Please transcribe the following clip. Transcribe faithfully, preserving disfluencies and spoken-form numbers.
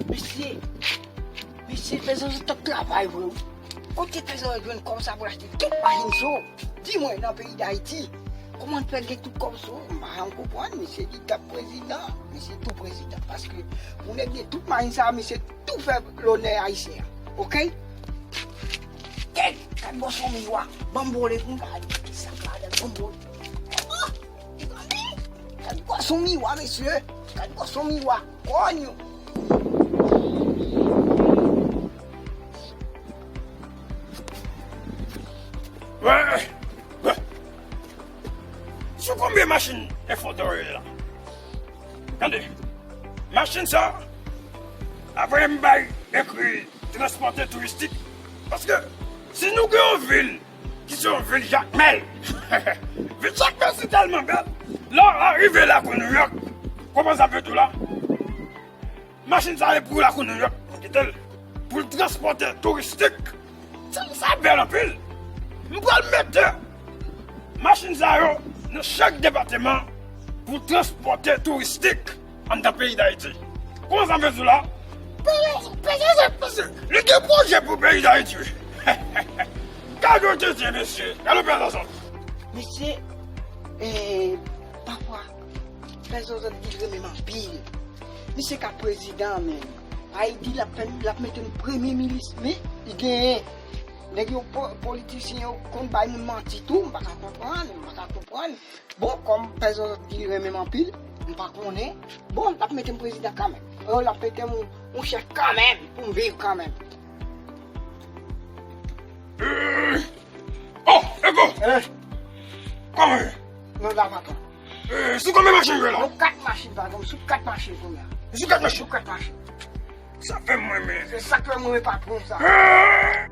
Mesye, mesye, pèzò zòt t ap travay vre wi. Kote pèzò zòt jwenn kòb sa pou l achte tout machin sa yo? Di mwen, nan peyi Dayiti, kòman l fè gen tout kòb sa yo? M pa janm konprann. Mesye di t ap prezidan, mesye tou prezidan. Paske pou nèg gen tout machin sa, mesye tou fè lonè ayisyen an. Oke? Gad, gad gwòs yon miwa. Ban m vole pou m gade ki sa k ladan l. Ban m vole. Oh! Gad gwòs yon miwa, mesye. Gad gwòs yon miwa. Konyo. Wè, wè. Sou konbyen machin enfòtò yo ye la? Tande, machin sa, apre m bay ekri transpòtè touristik, paske si nou gen yon vil ki se yon vil jakmèl, vil jakmèl si tèlman bèl, lè w arive lakou Nouyòk, konprann sa m vle di w la? Machin sa yo pou lakou Nouyòk, kite l. Pou l transpòtè touristik. Sa, sa bèl anpil. M pral mete machin sa yo nan chak depatman pou transpòtè touristik anndan peyi Dayiti. Kòman sa m vle di w la? Pèzò, pèzò, pèzò, li gen pwojè pou peyi Dayiti wi. Gade yon tete, mesye. Gade yon pèzò zòt. Mesye, eh, pafwa, pèzò zòt di l renmen m anpil. Misye ka prezidan, men. Ayiti, l ap fè, l ap mete m premye minis, men li genyen. Nèg yo, po-, politisyen yo konn bay moun manti tou, m pa ka konprann, m pa ka konprann. Bon, kòm pèzò di li renmen m anpil, m pa konnen. Bon, l ap mete m prezidan kanmenm. Oh, l ap mete m yon, yon chèf kanmenm, pou m viv kanmenm. Oh, Ego! Eh? Kòman ye? Nou la, patwon. Eh, sou konbyen machin nou ye la? Nou kat machin, patwon. Sou kat machin kounye a. Sou kat machin? Sou kat machin. Sa fè m renmen. Se sa k fè m renmen patwon sa. Eh!